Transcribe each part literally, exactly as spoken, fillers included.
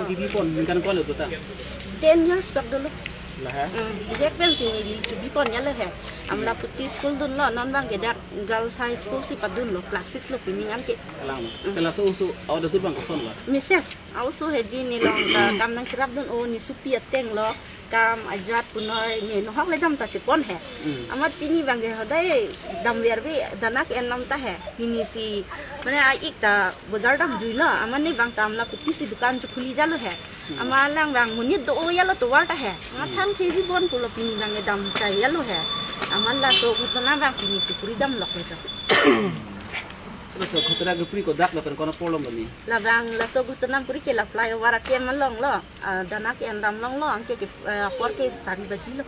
Bibipon ningkan ko-an lo ta? Ten years bak dolo. Lahai? Hmm, bijak pen si neli chubipon ya lo he. Amla puti school dunlo, non abang ke dak girls high school si padunlo, class six lo pini anke. Kalang lo. Hmm. Te laso oso, awa datur abang koson lo? Mesen, aoso hedi nelong ta kam nangcherapdun, o ne supi ateng lo, kam ajat punoi ne nohok le dam ta chepon he. Hmm. Amat pini abang ke hodai damver ave, danak en nam ta he. Pini si, mane a-ik ta bojar damjuilo, amat ne abang ta amla puti si dukan chekhuli jalo he. Hmm. Amat lang abang monit do-o ya lo tovar ta he. Amat Hmm. than K G bon pulo pini abang ke damchai ya lo he. Amat laso ghotona abang pini si puri damlok lo jo. Laso ghotona kepuri kodak lapen konat apor along lo ni? Labang laso ghotona puri ke la flyover akem along lo. Ah, danak en dam longlo, anke ke, eh, apor ke sari baji lo.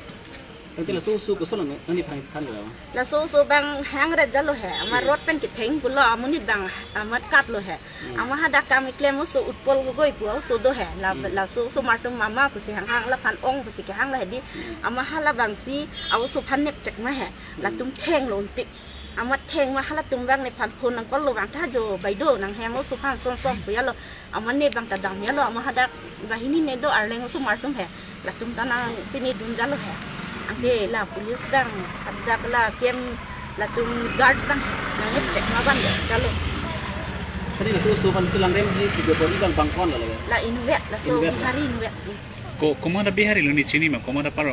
Anke laso oso koson lo, nangliphan than lo? Laso oso abang hangret jalo he. Amat Hmm. road pen ketheng pulo, amonit abang amat kat lo he. Hmm. Amat hadak kam keklem oso Utpal Gogoi pu aoso do he. La, Hmm. laso oso martum mama pusi hanghang, laphan ong pusi kehang lo hedi. Hmm. Amat hala abang si aoso aphan nepchek ma he. Hmm. Latum thenglo untik. Amat theng ma halatum abang nephan phone nangkol lo abang ta jo, "Bai do, nanghem oso aphan son son pu ya lo." Amat ne abang ta dam ya lo, amat hadak banghini ne do arleng oso martum he. Latum ta nang pini dun jalo he. Anke la police abang, hadak la kem latum guard abang, nangchek ma abang jalo. Sani laso oso aphan chelangremji si kebor-i abang bang ko-an lo? La inutvet, laso Inutvet. Bihari inutvet. Ko, komat a-Bihari lo, ne chini ma, komat apar lo?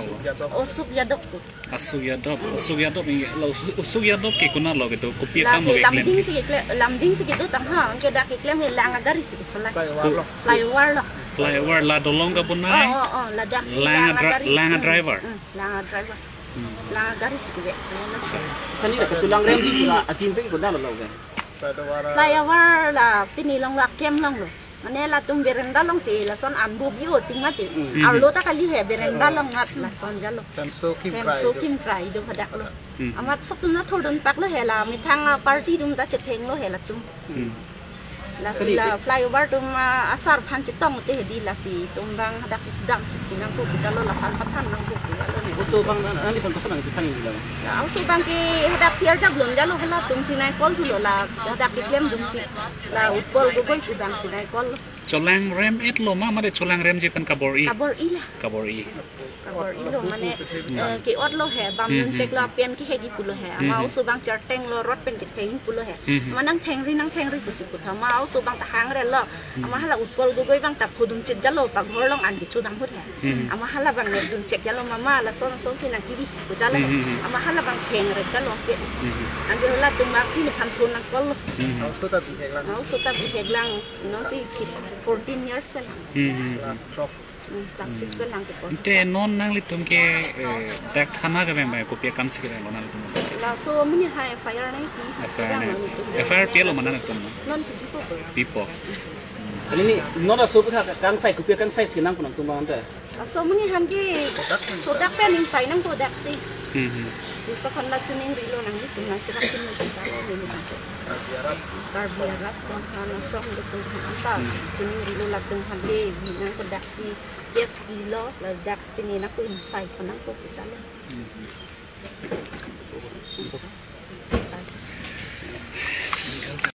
Osuk Yadav ko. Asuk Yadav, Asuk Yadav, la Asuk, Asuk Yadav ke konat lo kedo, kopi La akam lo ke keklem? Lumding si keklem, Lumding si kedo tang ha, anke dak keklem he lang agari si kesolai. Flyover lo. Flyover lo. Flyover la dolong kabonai? Oh, oh, oh, ladak si Lang lang a dri-, agari. Lang a Hmm, driver? Hmm, lang a driver. Hmm. Lang agari si keklem. Sani dak chelangremji pura atim pe ke konat lo lo ke? Flyover la pini along lo, akem along lo. Mane latum berenda along si lason anbo bi-o ting mati. Hmm. Arlo ta kali he, berenda along nat lason jalo. Hemso Kimkrai Hemso do. Kimkrai do hadak lo. Hmm. Amat sok atum ta thurdun pak lo he, la methang, ah, party atum ta chetheng lo he latum. Hmm. Lasi Kali la flyover atum, ah, asar aphan chetong te hedi, lasi itum abang hadak dam si pinang ko jalo, laphan pathan nang ko jalo ne. Oso abang na, nangliphan koson nangchethan lo? La oso abang ke hadak C R W jalo, halatum si nangkol thulo, la hadak keklem atum si. La Utpal Gogoi pu abang si nangkol. Chelangrem et lo ma, mate chelangremji pen kabor-i? Kabor-i la. Kabor-i. Kabor-i lo, mane, Hmm. eh, ke-ot lo he, bam Hmm, dun hmm, chek lo, hmm. apen ke hedi pulo he. Ama Hmm, hmm. oso abang charteng lo, road pen ketheng pulo he. Hmm, hmm. Ama nangthengri, nangthengri pusi putha. Ama oso abang ta hangre lo. Hmm. Ama hala Utpal Gogoi abang ta phodun chit jalo, paghor along an kecho dam hut he. Hmm. Ama hala abang ne dun chek jalo, mama, lason son si nangkiri pu jalo he. Hmm, hmm, hmm. Ama hala abang thengre jalo ke. Hmm, hmm. Anke halatum abang si nephan phone nangkol lo. Hmm, hmm. Aoso ta bihek lang. Aoso ta bihek lang. Non si fourteen years velang. Hmm, hmm, hmm. Class twelve. Hmm, class six velang kepon. Ante non nanglitum ke, eh, dak thana kevang abang kopi akam si kevang lo nanglitum? Laso amonit ha F I R nangpi. F I R Sedang nang-, nanglitum. F I R pi lo ma nanglitum? Non pipo. Pipo. Kali ni non laso aphuthak kangsai, kopi akangsai si nangpo nangtum abang ante? Laso amonit aphan ke sodak pen ingsai nangpo, dak si. Hmm, hmm. Laso aphan la chiningrilo, nanglitum nangcherap chiningri ta lo neli nangpo. Karbi arat atum aphan, asong atum aphan anta Hmm. chiningrilo, latum aphan ke nangpo, dak si case pilo, ladak pini nangpo, ingsai pon nangpo pu jalo. Hmm, hmm.